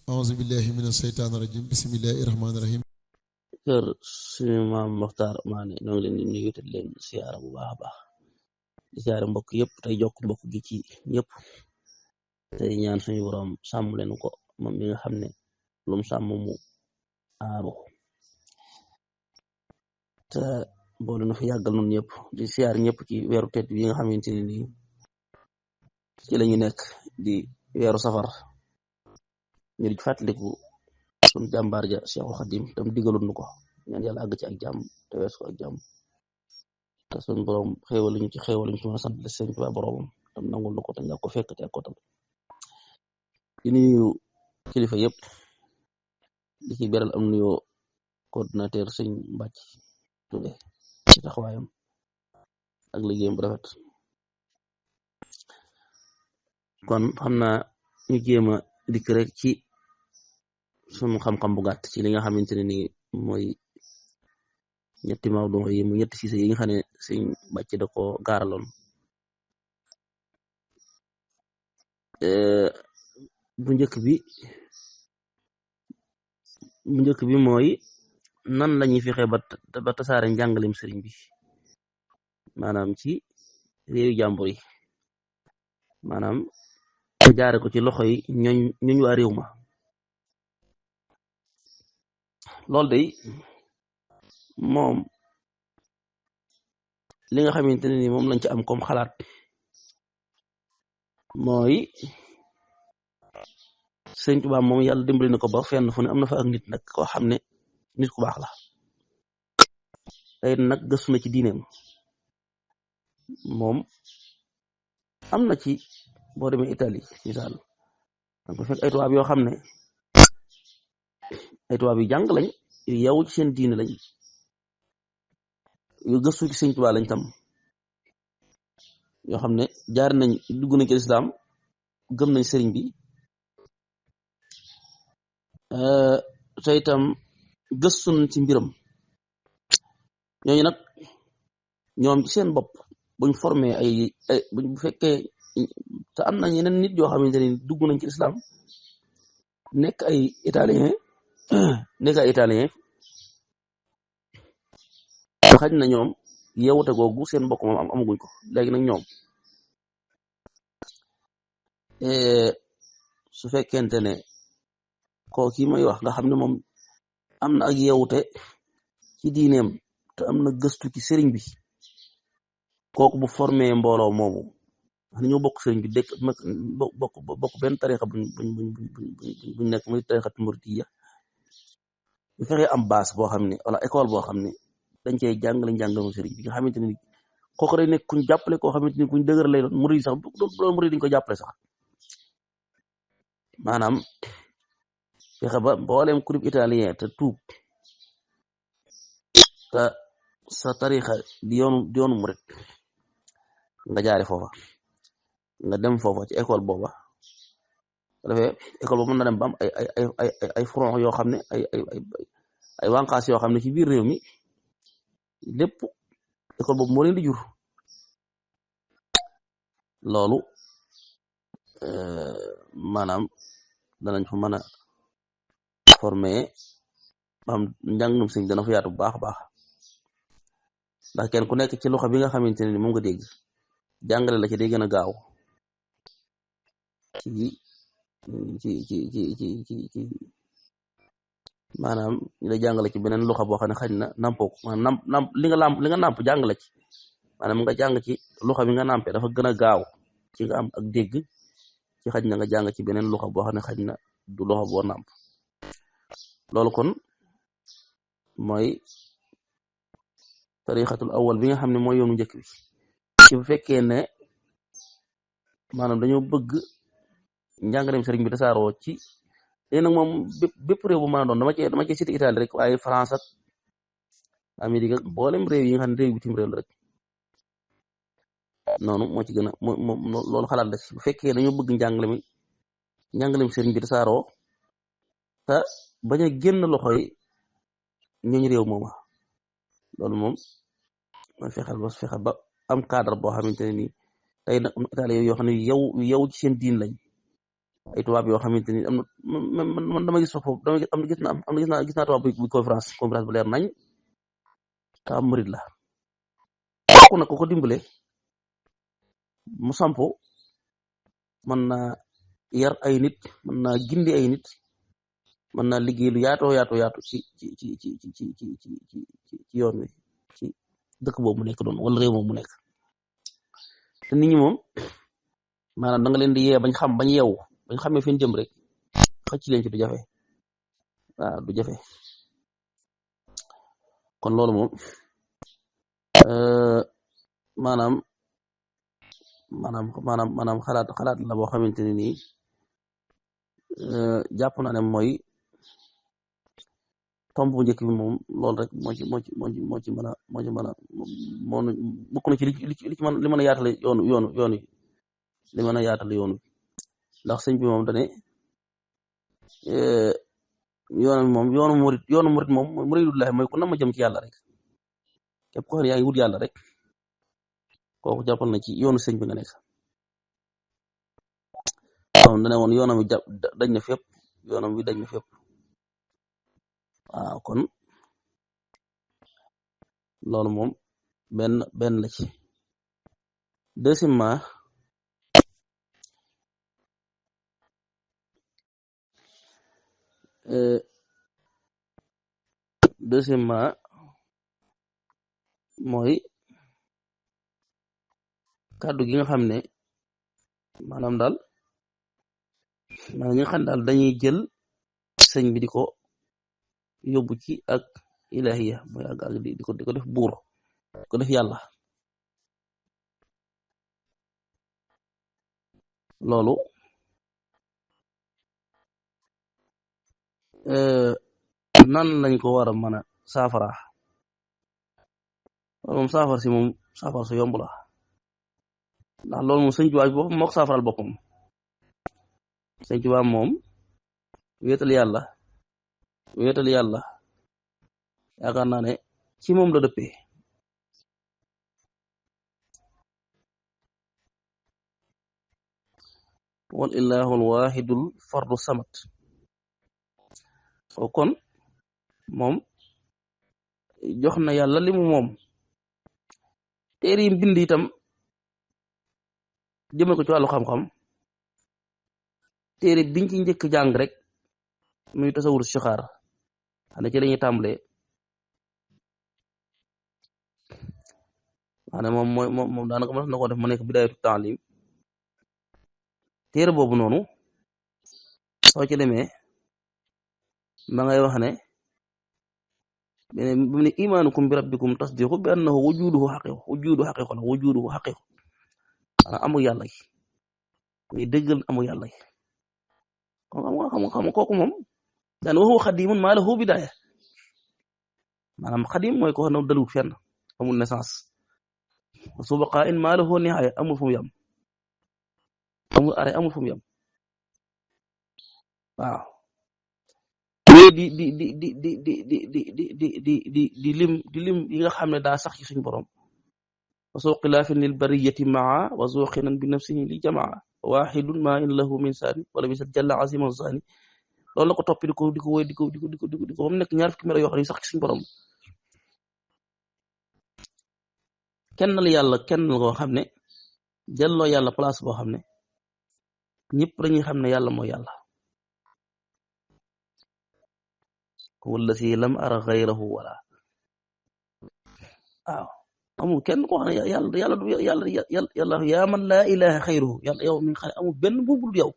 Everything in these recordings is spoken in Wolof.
أعوذ بالله من الشيطان الرجيم بسم الله الرحمن الرحيم kër suñu maam Moxtaar Maane ñoo ngi leen di nuyu te leen siyaara bu baax a baax di siyaara mbokk yëpp tey jokk mbokk gi ci ñëpp tey ñaan suñu borom sàmm leen ko moom mi nga xam ne lum sàmm mu aaru te boole na fi yàggal noonu ñëpp di siyaar ñëpp ci weeru tedd yi nga xamante ne nii ci la ñu nekk di weeru safar ñu di fàttaliku suñu jàmbaar ja Cheikhul Khadim tam digaloon nu ko ñaan yàlla àgg ci ak jàmm te wees ko ak jàmm te suñu borom xéewal ñu ci xéewal ñu ci mën a sant sëñ Tuubaa boromam tam nangul na ko te nga ko fekk te ak ko tam di nuyu kilifa yëpp di ci beral am nuyoo coordinateur sëñ Mbàcc Touré ci taxawaayam ak liggéeyam bu rafet kon xam naa ñu jéem a dikk rek ci sunu xam-xam bu gàtt ci li nga xamante ne ni mooy ñetti mawdu yi mu ñetti siise yi nga xam ne sëñ Mbàcc da ko gaaraloon bu njëkk bi mooy nan lañuy fexe ba tasaare njàngalem sëriñ bi maanaam ci réewi jàmbur yi maanaam jaare ko ci loxo yi ñooñ waa réew ma loolu day moom li nga xamante ne ni moom lañ ci am comme xalaat mooy sëñ Tuubaa moom yàlla dimbali na ko ba fenn fu ne am na fa ak nit nag koo xam ne nit ku baax la tey nag gëstu na ci diineem moom am na ci boo demee Italie misaal danga ko fekk ay tubaab yoo xam ne ay tubaab yu jàng lañ yu yeewu ci seen diine lañ yu gëstu ci sëñ Tuubaa lañ tam yoo xam ne jaar nañ dugg nañ ci lislaam gëm nañ sëriñ bi te itam gëstu nañ ci mbiram ñooñu nag ñoom ci seen bopp buñ formé bu fekkee te am na ñeneen nit yoo xamante ne dugg nañ ci lislaam nekk ay italien xaj na ñoom yeewute googu seen mbokk moom amaguñ ko léegi nag ñoom su fekkente ne koo kii may wax nga xam ne moom am na ak yeewute ci diineem te am na gëstu ci sëriñ bi kooku bu formé mbooloo moomu wax ne ñoo bokk sëriñ bi dëkk bokk benn tarixa buñ nekk muy tarixat muridiyya bu fexee am base boo xam ne wala école boo xam ne dañ cey jàngale njàngamu sëriñ bi nga xamante ni kooku day nekk kuñ jàppale koo xamante ni kuñ dëgër lay doon murid sax doon murid dañ ko jàppale sax maanaam fexe ba mbooleem kurib italien te tuub te sa tarixa di yoonu murid nga jaare foofa nga dem foofa ci école booba dafay école boobu mën na dem ba am ay front yoo xam ne ay wànqaas yoo xam ne ci biir réew mi lépp école boobu moo leen di jur loolu maanaam danañ fa mën a former am njàngum sëñ dana fa yaatu bu baax a baax ndax kenn ku nekk ci loxo bi nga xamante ne ni moom nga dégg jàngale la ci day gën a gaaw ci maanaam ñu lay jàngale ci beneen loxo boo xam ne xaj na nampoo ko maanaam namp li nga nàmp jàngale ci maanaam nga jàng ci loxo bi nga nàmpee dafa gën a gaaw ci nga am ak dégg ci xaj na nga jàng ci beneen loxo boo xam ne xaj na du loxo boo nàmp loolu kon mooy tarixatul awal bi nga xam ne mooy yoonu njëkk bi ci bu fekkee ne maanaam dañoo bëgg njàngaleem sëriñ bi tasaaroo ci léegi nag moom bépp réew bu mën a doon dama ci cité Italie rek waaye France ak Amérique ak mboolem réew yi nga xam ne réew bitim réew la rek noonu moo ci gën a loolu xalaat la ci bu fekkee dañoo bëgg njàngaleem sëriñ bi tasaaroo te bañ a génn loxo yi ñooñu réew mooma loolu moom mooy fexe ba am cadre boo xamante ne nii tey nag am Italie yoo xam ne yow ci seen diin lañ ay tubaab yoo xamante ni am na man dama gis foofu dama gis naa tubaab bu conférence bu leer nañ te am murid la kooku nag ko dimbale mu sampo mën naa yar ay nit mën naa gindi ay nit mën naa liggéey lu yaatu ci yoon wi ci dëkk boobu mu nekk doon wala réew moom mu nekk te nit ñi moom maanaam da nga leen di yee bañ yeewu bañ xamee fi ñu jëm rek xëcc leen ci du jafe waaw du jafe kon loolu moom maanaam xalaat la boo xamante ne nii jàpp naa ne mooy tomb bu njëkk bi moom loolu rek moo ci mën a bokk na ci li mën a yaatale yoonu li mën a yaatale yoonu ndax sëñ bi moom dane yoonu murit moom muridullahi mooy ku na ma jëm ci yàlla rek képp ko xam ne yaa ngi wut yàlla rek kooku jàppal na ci yoonu sëñ bi nga nekk moom dane woon yoonam wi dañ na fépp yoonam wi dañ na fépp waaw kon loolu moom benn la ci deuxièmement mooy kàddu gi nga xam ne maanaam daal ñi nga xam ne daal dañuy jël sëñ bi di ko yóbbu ci ak ilahiya mooy ak di ko def buur di ko def yàlla loolu nan lañ ko war a mën a saafara loolu moom saafara su yomb la ndax loolu moom sëñ Tuubaa boppam moo ko saafaral boppam sëñ Tuubaa moom wéetal yàlla yaakaar naa ne ci moom la dëppee wal illahul wahidul fardu samad kon moom jox na yàlla li mu moom téere yi bind itam jëmale ko ci wàllu xam-xam téere biñ ci njëkk jàng rek muy tasawur sixaar xane ci lañuy tàmbalee xane moom daanaka mën na ko def mu nekk bidaayatu taalim téere boobu noonu soo ci demee ma ngay wax ne bu ne imaanukum bi rabbikum tasdiqu bi annahu wujuduhu xaqiqu la wujuduhu xaqiqu amu yàlla gi muy dëggal amu yàlla gi xam kooku moom daan waxu xadimun maa lahu bidaaya maanaam xadim mooy ko xam ne dalut fenn amul naissance su baqaa in maa lahu nihaaya amul fu mu yam amul arrêt amul fu mu yam waaw di lim yi nga xam ne daa sax ci suñu borom wa soo xilaafin lil bariyati maa wa soo xinan bi nafsihi li jamaa waxidun ma in lahu min saani wala misal jalla azima saani loolu la ko toppi di ko woy di ko ba mu nekk ñaar fukki melo yoo xam ne sax ci suñu borom kennal yàlla kennal koo xam ne jëlloo yàlla place boo xam ne ñëpp dañuy xam ne yàlla mooy yàlla wallasi lam ara xayrahu wala waaw amul kenn koo xam ne yàlla yaa man laa ilaha xayruhu yàlla yow mi nga xam ne amul benn buubul yow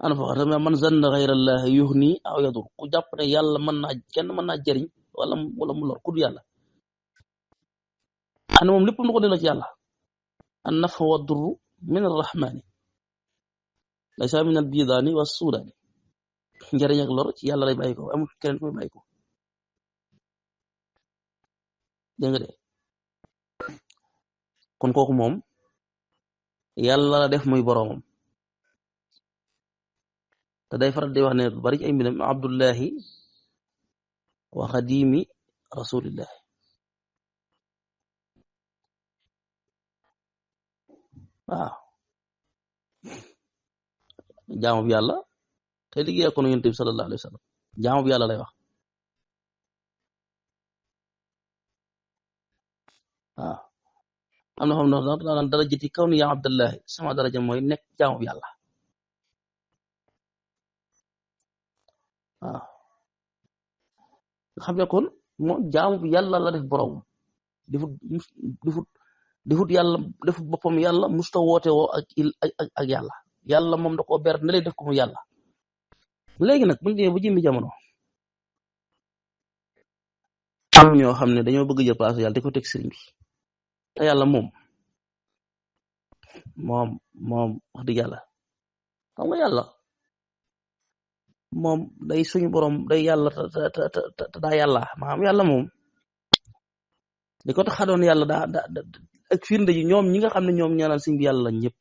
ana fa xam man zanna xayrallahi yuhni aw yadur ku jàpp ne yàlla kenn mën naa jëriñ wala mu lor ku du yàlla xam ne moom lépp lu ko delloo ci yàlla an nafa wa durru min arrahmani laysa min al bidaani wa suudaani njëriñ ak lor ci yàlla lay bàyyi ko amul keneen ku may bàyyi ko dégg nga de kon kooku moom yàlla la def muy boroomam te day faral di wax ne bari ci ay mbindam abdullahi wa xadimi rasulillahi waaw jaamu bi yàlla te liggéey ko na yonent bi sallallahu alayhi wa sallam jaamu bi yàlla lay wax waaw am na xam ne daan darajati kaw ni yaa abdallahi sama daraja mooy nekk jaamu bi yàlla waaw nga xam ne kon moom jaamu bi yàlla la def borom defut yàlla defut boppam yàlla musta woote woo ak yàlla yàlla moom da koo ber ne lay def ko mu yàlla léegi nag buñu demee ba jëmmi jamono am ñoo xam ne dañoo bëgg jël place yàlla di ko teg sëriñ bi te yàlla moom wax dëgg yàlla xam nga yàlla moom day suñu borom day yàlla te daa yàlla maanaam yàlla moom li ko tax a doon yàlla daa ak firnde ji ñoom ñi nga xam ne ñoom ñaanal sëriñ bi yàlla lañ ñëpp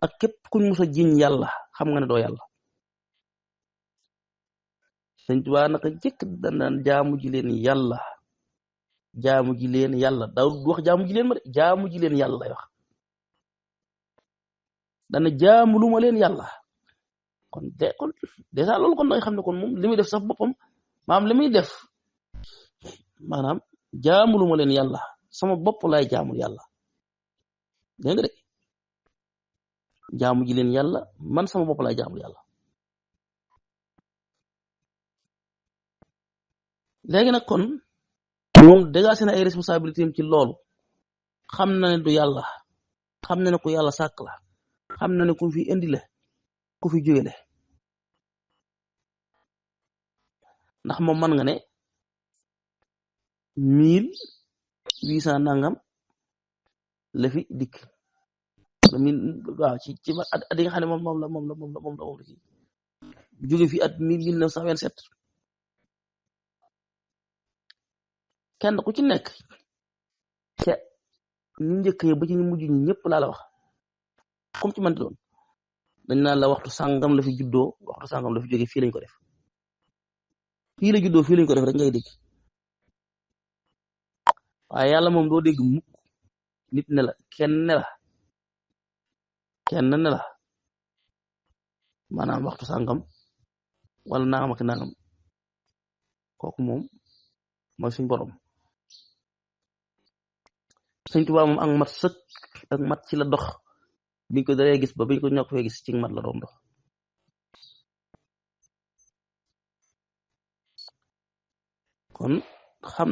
ak képp kuñ mës a jiñ yàlla xam nga ne doo yàlla sëñ Tuubaa naka jëkk danaan jaamu ji leen yàlla daaw wax jaamu ji leen ma de jaamu ji leen yàlla lay wax dana jaamu lu ma leen yàlla kon dèjà loolu kon da nga xam ne kon moom li muy def sax boppam maanaam li muy def maanaam jaamu lu ma leen yàlla sama bopp laay jaamul yàlla dégg nga de jaamu ji leen yàlla man sama bopp laay jaamul yàlla léegi nag kon moom dégagé na ay responsabilité am ci loolu xam na ne du yàlla xam na ne ku yàlla sàkk la xam na ne ku fi indi la ku fi jóge la ndax moom man nga ne 1800 nangam la fi dikk waaw ci at yi nga xam ne moom la kii jóge fi at 1927 kenn ku ci nekk te ñu njëkkee ba ci ñu mujj ñi ñëpp laa la wax comme ci manti doon dañ naan la waxtu sàngam la fi juddoo waxtu sàngam la fi jóge fii lañ ko def fii la juddoo fii lañ ko def rek ngay dégg waaye yàlla moom doo dégg mukk nit ne la kenn ne la maanaam waxtu sàngam wala nangam ak nangam kooku moom mooy suñ borom Sëñ Tuubaa moom ak mat sëkk ak mat ci la dox biñ ko daree gis ba biñ ko ñokk fee gis ci mat la doon dox kon xam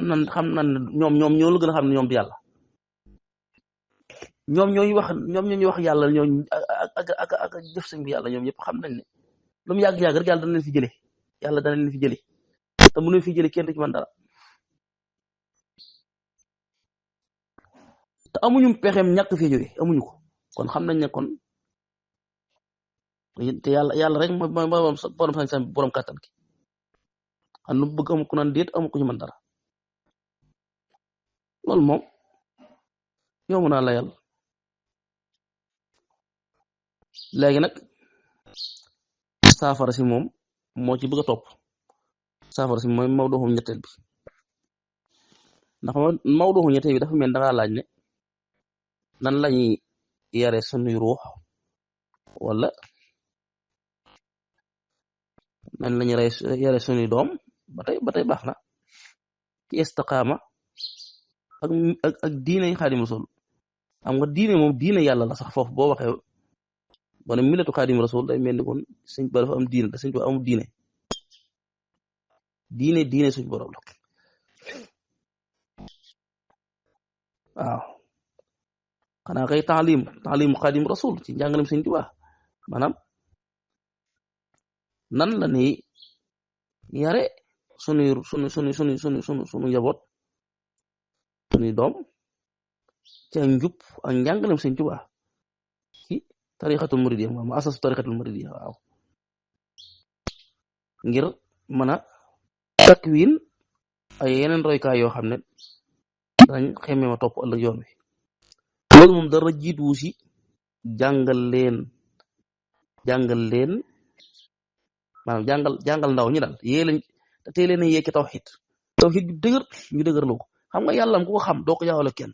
nan ñoom ñoo la gën a xam ne ñoom di yàlla ñoom ñooñu wax yàlla ñooñ ak jëf sëñ bi yàlla ñoom ñëpp xam nañ ne lu mu yàgg-yàgg rek yàlla dana leen fi jële yàlla dana leen fi jële te mu leen fi jële kenn du ci mën dara te amuñu pexeem ñàkk fee jóge amuñu ko kon xam nañ ne kon te yàlla rek mooy borom sañ-sañ borom kàttan ki xam lu bëgg amu ko naan déet amu ko ci mën dara loolu moom yomb naa layal léegi nag saafara si moom moo ci bëgg a topp saafara si mooy mawduxum ñetteel bi ndax mawduxum ñetteel bi dafa mel dangaa laaj ne nan lañuy yare sunuy ruux wala nan lañuy yare sunuy doom ba tey baax na ci istiqaama ak diine yi Xaadimu Rasuul xam nga diine moom diine yàlla la sax foofu boo waxee boo ne millatu Xaadimu Rasuul day mel ni kon Sëñ Tuubaa dafa am diine te Sëñ Tuubaa amul diine suñ borom la waaw xanaa kay taalimu Xaadimu Rasuul ci njàngalem Sëñ Tuubaa maanaam nan la ni yare sunu njaboot sunuy doom ci ak njub ak njàngalem Sëñ Tuubaa ci tarixatul muridiyya ma asasu tarixatul muridiyya waaw ngir mën a takwin ay yeneen roykaay yoo xam ne dañ xeme ma topp ëllëg yoon wi loolu moom dara jiitu si jàngal leen maanaam jàngal ndaw ñi daal yée lañ te tey leen yee ci tawxiid ju dëgër ñu dëgër loo ko xam nga yàlla am ku ko xam doo ko jaawale kenn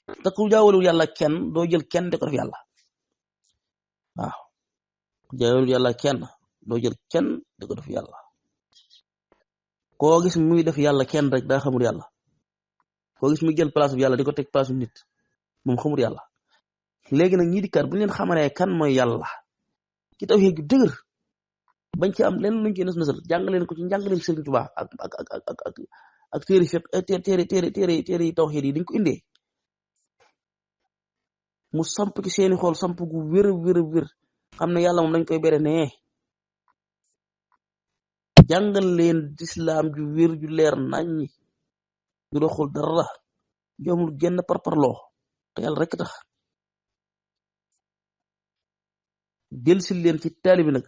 te ku jaawalul yàlla kenn doo jël kenn di ko def yàlla waaw ku jaawalul yàlla kenn doo jël kenn di ko def yàlla koo gis muy def yàlla kenn rek daa xamul yàlla koo gis muy jël place bi yàlla di ko teg place bu nit moom xamul yàlla léegi nag ñii di kar bu leen xamalee kan mooy yàlla ci tawhid gi dëgër bañ ci am lenn luñ ci nasal jàngaleen ko ci njàngaleen Sëriñ Tuubaa ak téere fiq téere yi tawhid yi dañ ko indee mu samp ci seeni xool samp gu wér xam ne yàlla moom dañ koy bere nee jàngal leen lislaam ju wér ju leer naññi ju doxul dara joomul genn parparloo te yàlla rek tax delsi leen ci taalibi nag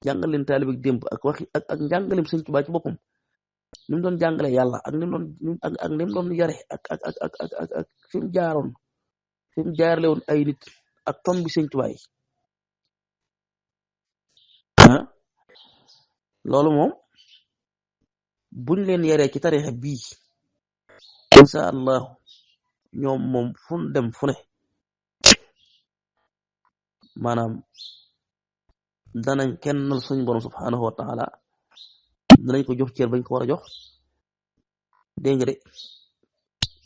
jàngal leen taalibi ak démb ak waxi ak njàngaleem Sëriñ Tuubaa ci boppam ni mu doon jàngale yàlla ak ni mu doon yare ak fi mu jaaroon fi mu jaarale woon ay nit ak tom bi Sëriñ Tuubaa yi loolu moom buñ leen yaree ci tarixa bii insha allahu ñoom moom fu dem fu ne maanaam danañ kennal suñ borom subhanahu wa taala danañ ko jox cër bañ ko war a jox dégg nga de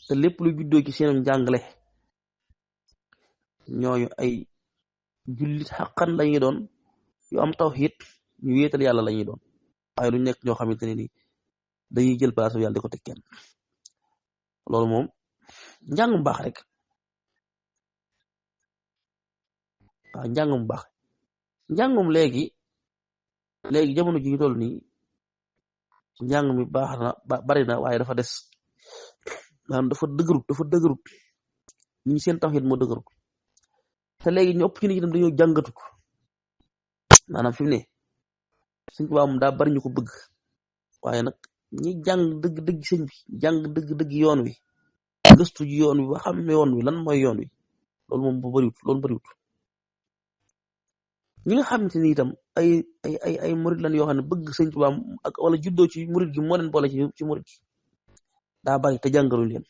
te lépp lu juddoo ci seenum jàngale ñooñu ay jullit xaqan lañuy doon yu am tawhid ñu wéetal yàlla lañuy doon waaye duñ nekk ñoo xamante ne ni dañuy jël place yàlla di ko teg kenn loolu moom njàngum baax rek waaw njàngum baax njàngum léegi jamono ji ñu toll nii njàng mi baax na bari na waaye dafa des maanaam dafa dëgërut ñi seen tawhid moo dëgërut te léegi ñu ëpp ci nit ñi tam dañoo jàngatu ko maanaam fi mu ne Sëñ Tuubaa moom daa bari ñu ko bëgg waaye nag ñi jàng dëgg sëñ bi jàng dëgg yoon wi gëstu ji yoon wi ba xam yoon wi lan mooy yoon wi loolu moom bu bariwut ñi nga xamante ni itam ay murid lan yoo xam ne bëgg Sëñ Tuubaa ak wala juddoo ci murid gi moo leen boole ci murid gi daa bari te jàngaluñ leen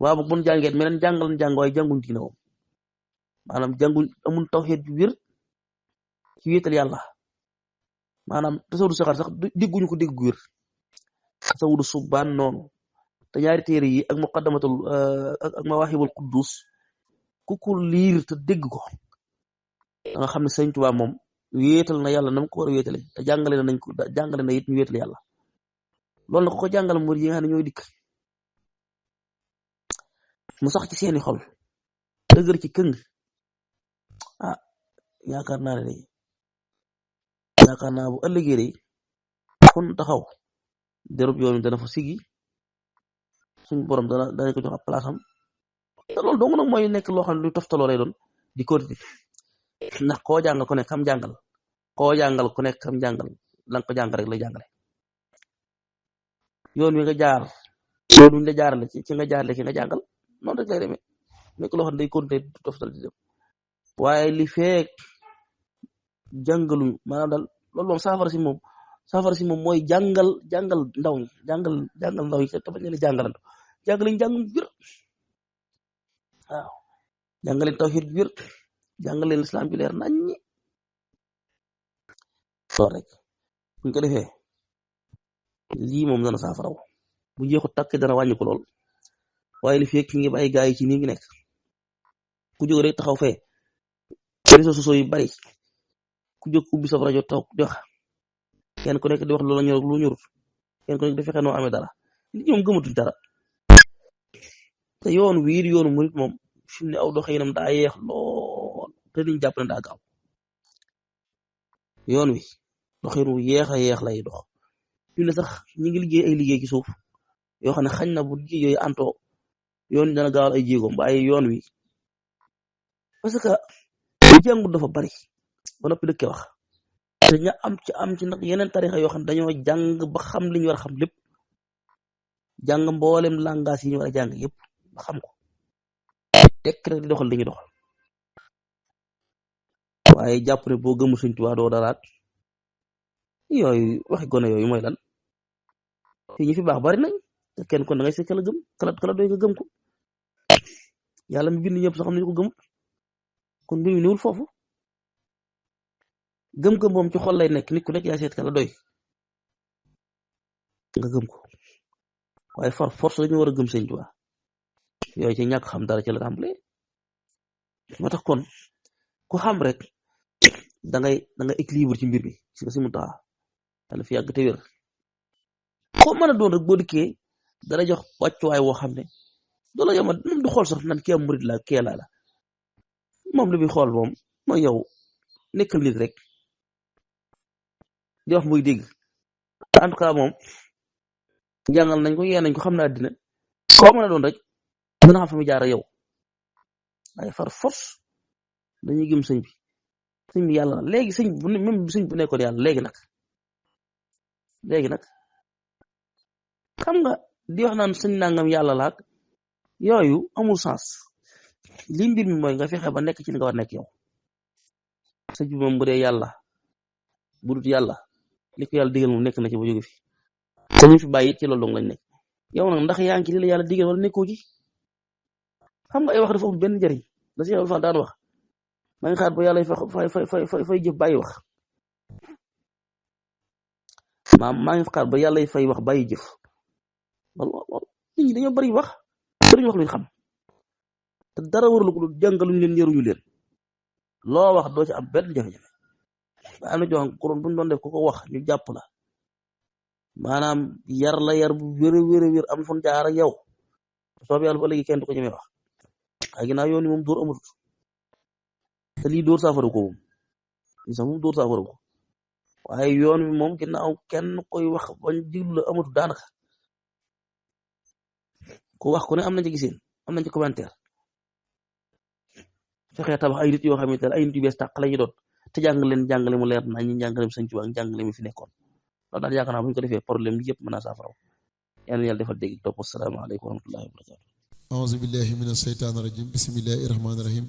waaw boog bu ñu jàngee meneen jàng waaye jànguñ diina moom maanaam jànguñ amul tawhid ju wér ci wéetal yàlla maanaam tasawudu saxaar sax digguñu ko diggu wér tasawudu subbaan noonu te ñaari téere yi ak muqaddamatul ak mawaahibul quddus ku liir te dégg ko da nga xam ne Sëñ Tuubaa moom wéetal na yàlla nam ko war a wéetale te jàngale na it ñu wéetal yàlla loolu na ko jàngal murid yi nga xam ne ñooy dikk mu sax ci seeni xol dëgër ci këng yaakaar naa bu ëllëgee de fun taxaw derub yoon dana fa sigi suñ borom dana ko jox ab place am te loolu dong nag mooy nekk loo xam ne lu toftaloo lay doon di continuer ndax koo jàngal ku nekk kam jàngal la nga ko jàngal rek lay jàngale yoon wi nga jaar yoon wi ñu la jaarale ci nga jaarale ki nga jàngal noonu rek lay demee nekk loo xam ne day continuer di toftal di dem waaye li feek jàngaluñ maanaam daal loolu moom saafara si moom mooy jàngal ndaw ñi jàngal ndaw yi te bañ leen jàngalantu jàngaleñ jàngum wér waaw jàngaleen tawhid wér jàngaleen islam bi leer naññi loolu rek buñ ko defee lii moom dana saafaraw bu jeexu takk dana wàññi ko lool waaye li fekk ngi bàyyi gaa yi ci nii ngi nekk ku jóg rek taxaw fee réseaux sociaux yi bari ku jóg ubbi sa rajo toog di wax kenn ku nekk di wax lu la ñor lu ñorut kenn ku nekk di fexe noo amee dara nit ñoom gëmatuñ dara te yoon wiir yoonu murit moom fi mu ne aw doxinam daa yeex lool te niñ jàpp ne daa gaaw yoon wi doxin wu yeex lay dox fi mu ne sax ñi ngi liggéey ay liggéey ci suuf yoo xam ne xañ na bu liggéey yooyu antoo yoon wi dana gaawal ay jéegoom waaye yoon wi parce que jàngut dafa bari ba noppi dëkke wax te ña am ci nag yeneen tarixa yoo xam ne dañoo jàng ba xam li ñu war a xam lépp jàng mboolem langage yi ñu war a jàng yëpp ba xam ko tekk rek di doxal li ñu doxal waaye jàpp ne boo gëmu Sëñ Tuubaa doo daraat yooyu waxi gone yooyu mooy lan fii ñu fi baax bari nañ te kenn kon da ngay seet kala gëm kala doy nga gëm ko yàlla mi bind ñëpp sax xam ne ñu ko gëm kon mbir mi néewul foofu gëm-gëm moom ci xol lay nekk nit ku nekk yaa seet ka la doy nga gëm ko waaye far force dañu war a gëm Sëñ Tuubaa yooyu ci ñàkk xam dara ci la tàmbalee moo tax kon ku xam rek da ngay équilibre ci mbir mi si nga si mu taxa yàlla fi yàgg te wér koo mën a doon rek boo dikkee dana jox wàccuwaay woo xam ne doo la yama moom du xool sax nan kii am murid la kee laa la moom li muy xool moom mooy yow nekkal nit rek di wax muy dégg en tout cas moom jàngal nañ ko yee nañ ko xam na àddina koo mën a doon rek dana xam fa mu jaar ak yow waaye far force dañuy gëm sëñ bi yàlla na léegi sëñ bu même sëñ bu nekkoon yàlla léegi nag xam nga di wax naan sëñ nangam yàlla laak yooyu amul sens li mbir mi mooy nga fexe ba nekk ci li nga war nekk yow sëñ bi moom bu dee yàlla bu dut yàlla li ko yàlla digal moom nekk na ci ba jóge fi te ñu fi bàyyi it ci loolu lañ nekk yow nag ndax yaa ngi ci li la yàlla digal wala nekkoo ci xam nga ay wax dafa am benn njëriñ la si yàlla fa daan wax maa ngi xaar ba yàlla fay jëf bàyyi wax maa ngi xaar ba yàlla fay wax bàyyi jëf loolu nit ñi dañoo bari wax bari wax luñ xam te dara warul ko dul jàngaluñ leen yaruñu leen loo wax doo ci am benn jafe-jafe ba am na jox kuroon buñ doon def ku ko wax ñu jàpp la maanaam yar la yar bu wér am fon jaar ak yow soob yàlla ba léegi kenn du ko ñemee wax waaye ginnaaw yoon ni moom dóor amatut te lii dóor saafara ko moom lii sax moom dóor saafara ko waaye yoon wi moom ginnaaw kenn koy wax bañ diglu la amatut daanaka ku wax ku ne am nañ ci giseen am nañ ci commentaire fexee tabax ay nit yoo xamante ne ay nit yu bees tàq la ñu doon te jàngale mu leer naa ñi jàngale Sëñ Tuubaa ak jàngale mi fi nekkoon loolu daal yaakaar naa bu ñu ko defee problème bi yëpp mën naa saafara yal na yàlla defal dégg topp asalaamaaleykum wa rahmatullahi wa barakatu auzu billahi mina sheytaani rajim bismillahi rahmaani rahim